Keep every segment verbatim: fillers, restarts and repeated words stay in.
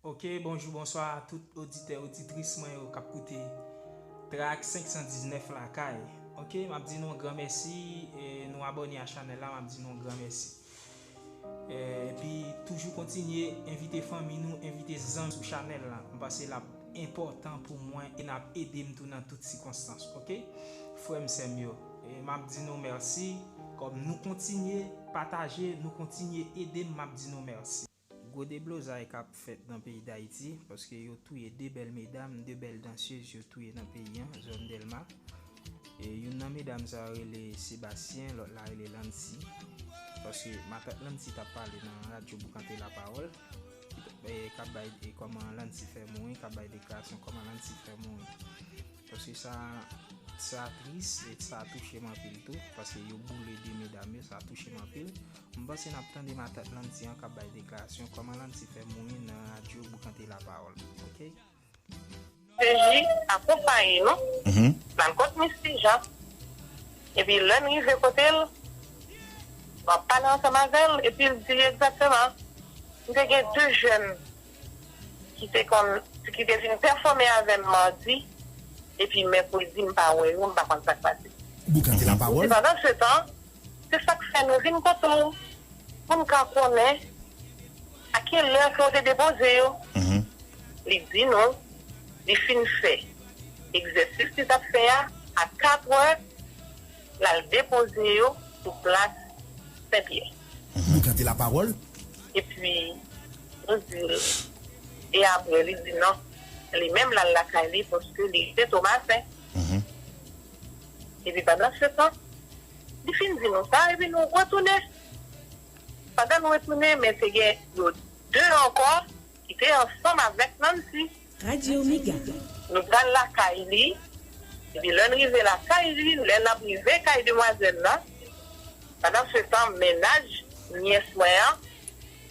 Ok, bonjou, bonswa a tout oditè, oditris mwen yo k ap koute Trak senk san diznèf lakay. Ok, m ap di nou yon gran mèsi, e nou abòne a chanèl la, m ap di nou yon gran mèsi. E, epi toujou kontinye envite fanmi nou, envite zanmi sou chanèl la. M panse l ap enpòtan pou mwen e n ap ede m tou nan tout sikonstans, ok? Frè m, sè m yo, e m ap di nou mèsi. Kòm nou kontinye pataje, nou kontinye ede m, m ap di nou mèsi. Gwo deblozay k ap fèt nan peyi Dayiti, paske yo touye de bèl medam, de bèl dansyèz yo touye nan peyi an, zòn Dèlma. E youn nan medam sa yo rele Sebastien, lòt la rele Lancy. Paske matant Lancy t ap pale nan radyo Boukante Lapawòl, e, k ap bay, e, kòman Lancy fè mouri, k ap bay deklarasyon kòman Lancy fè mouri. Paske sa, sa tris e sa touche m anpil tou, paske yo boule de medam yo, sa touche m anpil. M panse n ap tande matant Lancy an k ap bay deklarasyon kòman Lancy fè mouri nan radyo Boukante Lapawòl. Ok? Seji akonpaye nou, mhm, n al kot Misty Jean. Epi lè n rive kote l, m ap pale ansanm avè l, epi l di egzakteman, m te gen de jèn ki te konn, ki te vin pèfòme avè m madi, epi mèkredi m pa wè yo, m pa konn sa k pase. Boukante Lapawòl. Sepandan se tan, se sa k fè nou vin kote w, pou n ka konnen a ki lè ke w te depoze yo. Mhm. Li di nou, li fin fè egzèsis li t ap fè a, a kat è, l al depoze yo sou plas Senpyè. Mhm. Boukante Lapawòl. Epi, nou di l, e apre, li di non, li menm l al lakay li, paske li te Tomasen. Mhm. Epi pandan se tan, li fin di nou sa, epi nou retounen. Pandan nou retounen, men te gen yo de ankò ki te ansanm avèk Nancy. Radyo Mega. Nou pral lakay li, epi lè n rive lakay li, lè n ap rive kay demwazèl la, pandan se tan, mennaj nyès mwen an,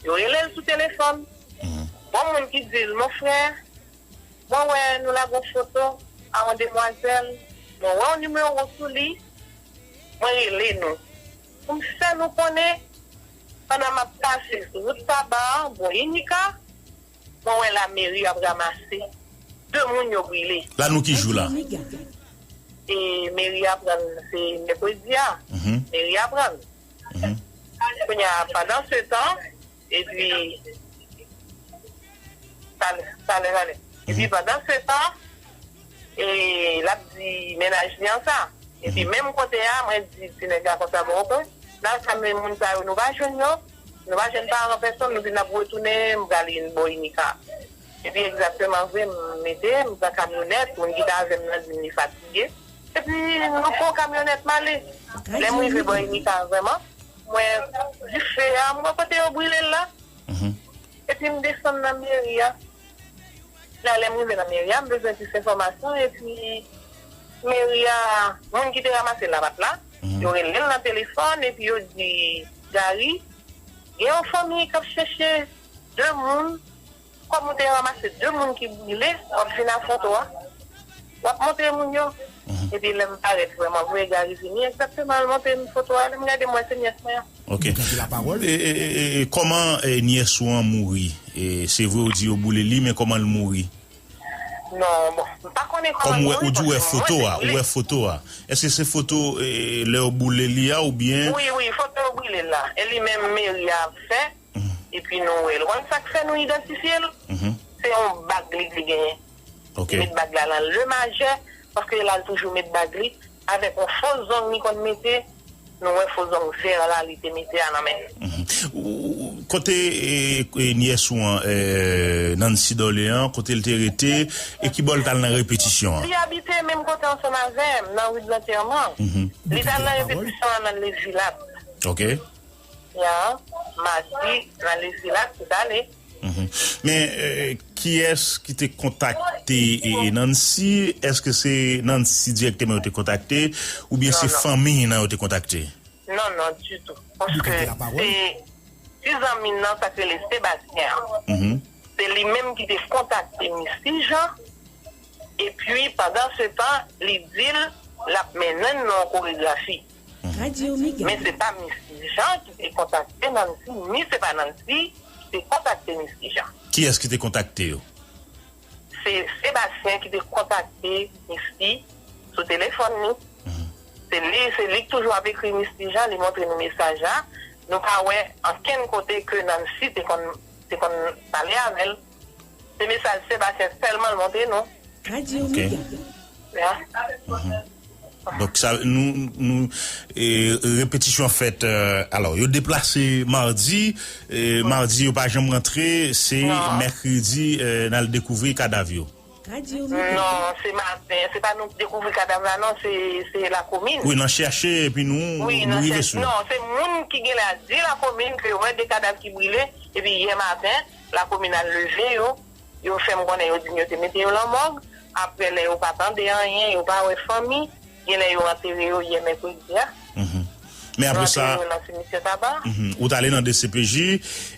yo rele l sou telefòn. Mhm. Gon moun ki di l, mon frè, mwen wè nou lage yon foto a yon demwazèl, mwen wè yon nimewo sou li, mwen rele nou. Pou m fè nou konnen, pandan m ap pase sou wout Saba an, bò Inika, mwen wè lameri ap ranmase de moun yo brile. La nou ki jou la? E meri aprann se mèkredi a. Mhm. Meri aprann. Mhm. Kounye a, pandan se tan, epi, talè, talè, talè. Epi pandan se tan, e, l ap di mennaj li an sa. Epi menm kote a, mwen di ti nèg la konsa, bon, ok, n al sa, men moun sa yo, nou pa jwenn yo, nou pa jwenn paran pèsonn, nou di n ap retounen, m prale bò Inika. Epi egzakteman vre, m mete, m pran kamyonèt, moun ki t avè m nan di m li fatige. Epi nou pran kamyonèt m ale. Lè m rive bò Inika vrèman, m wè dife a, m wè kote yo brile l la. Mhm. Epi m desann nan meri a. La, lè m rive nan meri a, m bezwen plis enfòmasyon, epi meri a, moun ki te ranmase l la pa t la. Mhm. Yo rele l nan telefòn, epi yo di, Gary, gen yon fanmi k ap chèche de moun, kòm ou te ranmase de moun ki brile, w ap vin a foto a, w ap montre moun yo. Mhm. Epi lè m parèt vrèman vre, Gary vini egzakteman, l montre m foto a, lè m gade, m wè se nyès mwen an. Ok. E, e, e, e, e, kòman, e, nyès ou an mouri? E, se vre ou di yo boule li, men kòman l mouri? Non, bon, m pa konnen kòman l mouri, paske mwen te boule. Kòm ou wè, ou di ou wè foto a, ou wè foto a. Èske se foto, e, lè yo boule li a, oubyen? Wi, wi, foto yo brile l la. E li menm meri a ap fè, mhm, epi nou wè l. Ou konn sa k fè nou idantifye l? Mhm. Se yon bag li te genyen. Ok. Li met bag la nan le majè, paske l al toujou met bag li, avèk yon fo zong li konn mete, nou wè fo zong vè la li te mete a nan men l. Mhm. Ou, ou, kote, e, e, nyès ou an, e, Nancy Dorlean, kote l te rete, e ki bò l t al nan repetisyon an? Li abite menm kote ansanm avè m, nan ri de Lantèman. Mhm. Li t al nan repetisyon an nan Lezilat. Ok. Ya, madi, nan Lezilat, li t ale. Mhm. Men, e, kiyès ki te kontakte, e, Nancy? Èske se Nancy dirèkteman yo te kontakte, oubyen se fanmi nan yo te kontakte? Non, non, ditou. Paske se ti zanmi nan, sa k rele Sebastien an. Mhm. Se li menm ki te kontakte Misty Jean. Epi, pandan se tan, li di l l ap mennen n nan yon koregrafi. Mhm. Men se pa Misty Jean ki te kontakte Nancy, ni se pa Nancy ki te kontakte Misty Jean. Kiyès ki te kontakte yo? Se Sebastien ki te kontakte Misty sou telefòn li. Se li, se li ki toujou ap ekri Misty Jean, li montre nou mesaj la. Nou pa wè ankenn kote ke Nancy te konn te konn pale avè l. Se mesaj Sebastien sèlman l montre nou. Radyo Mega. Ya. Donk sa nou nou e, repetisyon fèt euh, alò yo deplase mardi e, mardi yo pa janm rantre se mèkredi euh, n al dekouvri kadav yo. Radyo Mega. Non, se maten. Se pa nou ki dekouvri kadav la, non, se se lakomin. Wi, nan chèche epi nou Wi, nou nan rive chèche. sou yo. Non, se moun ki gen la di lakomin ke yo wè de kadav ki brile, epi yè maten, lakomin al leve yo, yo fè m konnen yo di m yo te mete yo lan mòg, apre lè yo pa tande anyen, yo pa wè fanmi, genlè yo antere yo yè mèkredi a. Men apre sa Yo nan simitye Taba. mhm, ou t ale nan D C P J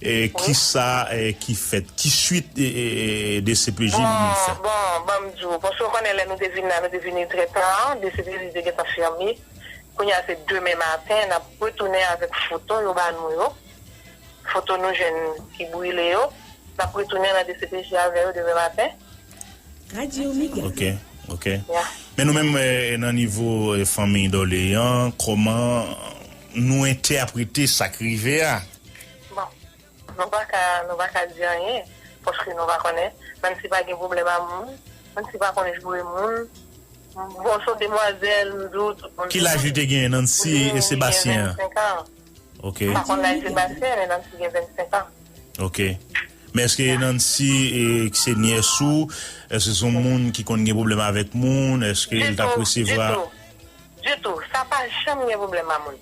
e, kisa e, ki fèt ki swit e, e, e, D C P J vin fè Bon, bon, ban m di w, paske w konnen lè nou te vin la, nou te vini trè ta, D C P J te gentan fèmen. Kounye a se demen maten, n ap retounen avèk foto yo ba nou yo. Foto nou jwenn ki brile yo. N ap retounen nan D C P J avè yo demen maten. Radyo Mega. Ok, ok. Ya. Men nou menm eh, nan nivo eh, fanmi Dòleyan, kòman nou entèprete sa k rive a? Bon, nou pa ka, nou pa ka di anyen, paske nou pa konnen. Nancy pa gen pwoblèm a moun, Nancy pa konn joure moun. Bon, se yon demwazèl, m di w, tout moun Ki laj li te genyen, Nancy e Sebastien an? Vennsenk an. Ok, M pa konn laj Sebastien, men Nancy gen vennsenk an. ok. Men èske Nancy e, ki se nyès ou, èske se yon moun ki konn gen pwoblèm avèk moun, èske l t ap resevwa? Ditou, ditou. Sa pa janm gen pwoblèm a moun.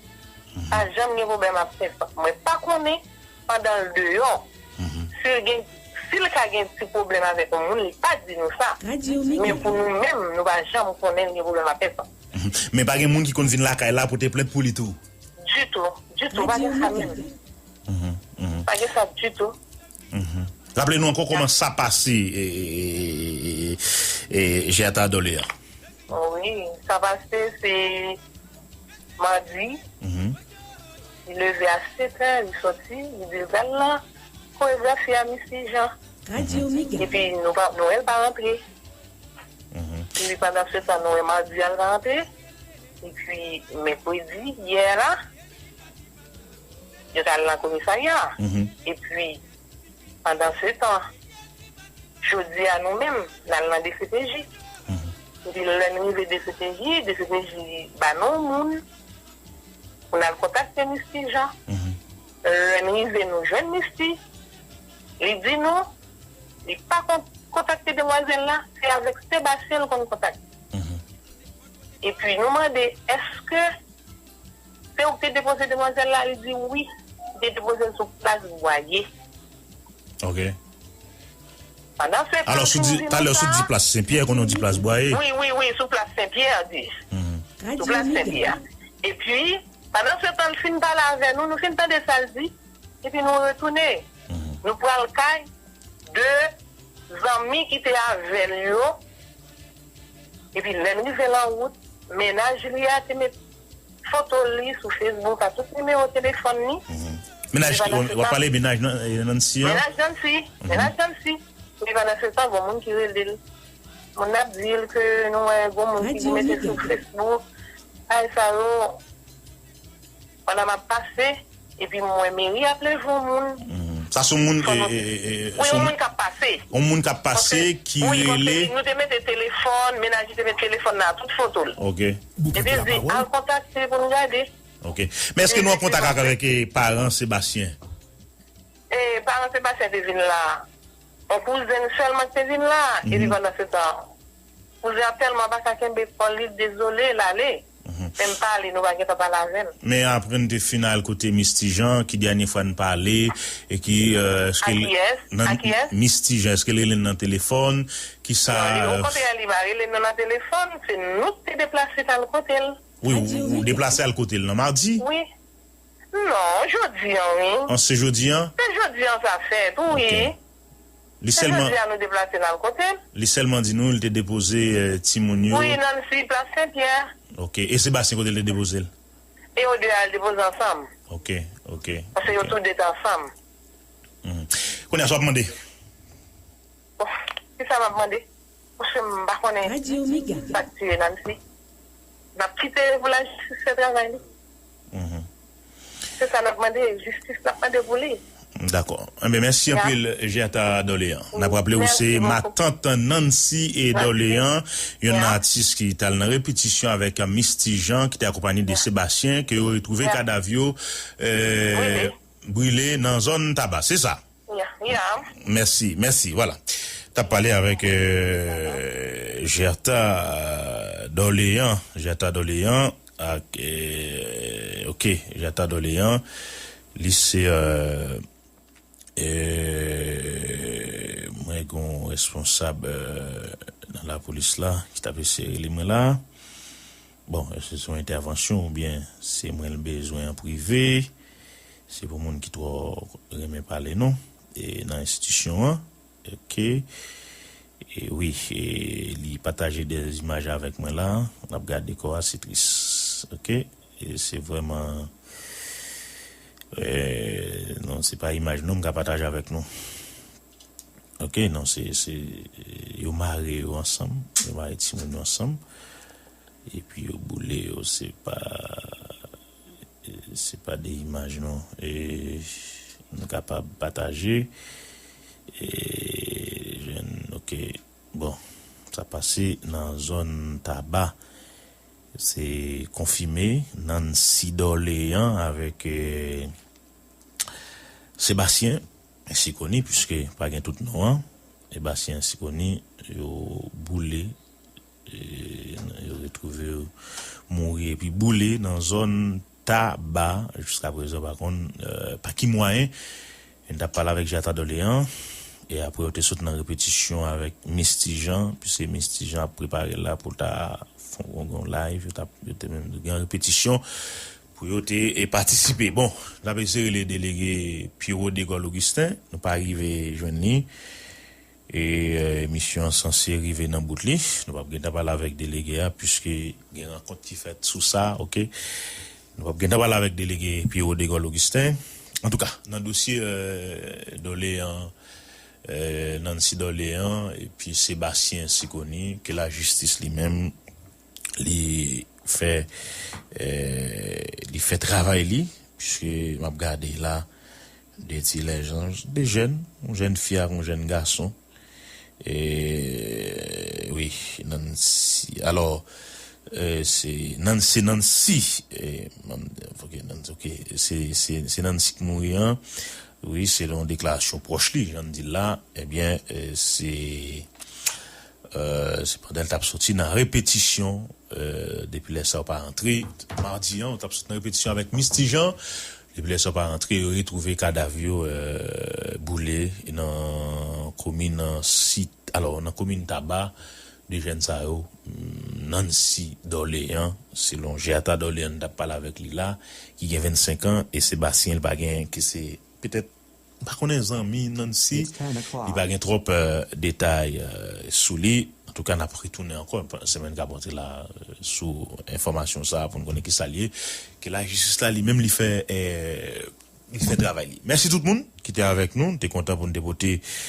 Pa janm gen pwoblèm a pèsòn. Mwen pa konnen pandan l deyò. Si l gen, si l ka gen ti pwoblèm avèk yon moun, li pa di nou sa. Radyo Men Mega. Pou nou menm, nou pa janm konnen l gen pwoblèm a pèsòn. Men pa gen moun ki konn vin lakay la pote plent pou li tou? Ditou, ditou. Pa gen sa menm. Pa gen sa ditou. Raple nou ankò kòman sa pase e, e, e, e, e, e, Jèta Dòleyan. Wi, sa pase se madi. Li leve a sèt è, li sòti, li di l pral nan koregrafi a Misty Jean. Radyo Mega. Epi nou pa nou wè l pa rantre. Epi pandan se tan nou wè madi a l pa rantre. Epi mèkredi, yè la, yo t al nan komisarya. Epi pandan se tan, jodi a nou menm, n al nan D C P J. Epi lè n rive D C P J, D C P J ba nou moun pou n al kontakte Misty Jean. Lè n rive nou jwenn Misty, li di nou li pa kon- kontakte demwazèl la, se avèk Sebastien l konn kontakte. Epi nou mande èske se ou ki te depoze demwazèl la, li di wi, li te depoze l sou plas Bwaye. Ok. Pandan se tan Alò, sou di, talè sou di plas Senpyè, konnen w di plas Bwaye. Wi, wi, wi, sou plas Senpyè, di. Sou Radyo plas Mega. Senpyè. Epi, pandan se tan, l fin pale avè nou, nou fin tande sa l di, epi nou retounen. Nou pral kay de zanmi ki te avè l yo. Epi, lè n rive lan wout, mennaj li a te met foto li sou Facebook a tout nimewo telefòn li. Mennaj, w ap pale mennaj nan- eh, Nancy an? Mennaj Nancy. Mennaj Nancy. Epi pandan se tan, gon moun ki rele l. Moun nan ap di l ke nou wè gon moun ki mete sou Facebook. Ay sa yo, pandan m ap pase, epi m wè meri ap leve yon moun. Sa se yon moun. Fò nou- eh, eh, eh, Wi, se yon yon- moun k ap pase. Yon moun k ap pase ki Wi, paske rele. Nou te mete telefòn, mennaj li te mete telefòn nan tout foto l. Ok. Epi l di, al kontakte pou n gade. Ok. Men èske nou an kontak ak avèk eh, paran Sebastien? E paran Sebastien te vin la. Yon kouzen sèlman ki te vin la. Epi pandan se tan, kouzen an tèlman pa ka kenbe kò l, li dezole, l ale. Men m pale, nou pa gentan pale avè l. Men apre n te fin al kote Misty Jean, ki dènye fwa n pale, e ki, euh, èske A kiyès? A kiyès? Misty Jean, èske l rele n nan telefòn? Kisa? Non, li, okontrè, li pa rele nou nan telefòn, se nou ki te deplase t al kote l. Wi, ou, ou deplase al kote l nan madi? Wi. Non, jodi an, wi. An se jodi an? Se jodi an sa fèt, wi. Li Se sèlman, jodi an nou deplase n al kote l. Li sèlman di nou li te depoze euh, timoun yo. Wi, Nancy, plas Senpyè. Ok. E Sebastien kote l te depoze l? E yo de al depoze ansanm. Ok, ok. Paske yo tou de te ansanm. Kounye a sa w ap mande? sa m ap mande. Paske m pa konnen sa k tiye Nancy. N ap kite pou lajistis fè travay li. Se sa n ap mande, jistis n ap mande pou li. Dakò. Enben, mèsi anpil, Jata Dolean. N ap raple w se matant Nancy e Dolean, yon atis ki t al nan repetisyon avèk Misty Jean, ki te akonpanye de Sebastien, ke yo retwouve kadav yo brile nan zòn Taba. Se sa? Mèsi, mèsi. Vwala. T ap pale avèk Jata Dolean. Jata Dolean. Ak, eh, ok, Jata Dolean, li se, eh, eh, mwen gen yon responsab eh, nan lapolis la ki t ap eseye rele mwen la. Bon, èske se yon entèvansyon oubyen se mwen l bezwen an prive? Se pou moun ki twò renmen pale non e nan enstitisyon an. Ok. E wi, e li pataje de imaj avèk mwen la. N ap gade kò a, se tris. Ok. E se vrèman. Eh, non, se pa imaj non m ka pataje avèk nou. Ok, non, se, se, yo mare yo ansanm. Yo mare timoun yo ansanm. Epi yo boule yo, se pa. Se pa de imaj non. E, nou kapab pataje. E, jwenn, ok. Bon, sa pase nan zòn Taba. Se konfime Nancy Dorlean avèk eh, Sebastien Siconi, piske pa gen tout non an. Sebastien Siconi, yo boule, eh, yo retwouve yo mouri epi boule nan zòn Taba. Jiska prezan, pa konn eh, pa ki mwayen. N t ap pale avèk Jata Dolean. E apre, yo te sot nan repetisyon avèk Misty Jean, piske Misty Jean ap prepare l la pou l ta fè yon live. Yo, t ap, yo te menm gen repetisyon pou yo te e, patisipe. Bon, n ap eseye rele delege Pierrot Degol Augustin. Nou pa rive jwenn li. E eh, emisyon an sanse rive nan bout li. Nou p ap gentan pale avèk delege a, piske gen rankont ki fèt sou sa, ok? Nou p ap gentan pale avèk delege Pierrot Degol Augustin. Antouka, nan dosye eh, Dolean, eh, Nancy Dolean, epi Sebastien Siconi, ke lajistis li menm, li fè, eh, li fè travay li, piske m ap gade la, de ti lèzanj, de jèn, yon jèn fi ak yon jèn gason. E, wi, Nancy. Alò, eh, se Nancy, se Nancy. Eh, ok, Nancy, ok. Se, se, se Nancy ki mouri an. Wi, selon deklarasyon pwòch li, jan n di l la, ebyen, eh, se eh, se pandan l t ap soti nan repetisyon eh, depi lè sa yo pa rantre. Madi an, yo t ap sot nan repetisyon avèk Misty Jean. Depi lè sa yo pa rantre, yo retwouve kadav yo eh, boule nan komin Sit, alò, nan komin Taba, de jèn sa yo, mm, Nancy Dorlean, selon Gerta Dorlean, n t ap pale avèk li la, ki gen vennsenk an, e Sebastien, li pa gen, ki se petèt m pa konnen zanmi Nancy, li pa gen twòp eh, detay eh, sou li. Antouka, n ap retounen ankò semèn k ap rantre la eh, sou enfòmasyon sa a pou n konnen kisa l ye. Ke lajistis la li menm li fè eh, li fè travay li. Mèsi tout moun ki te avèk nou. N te kontan pou n te pote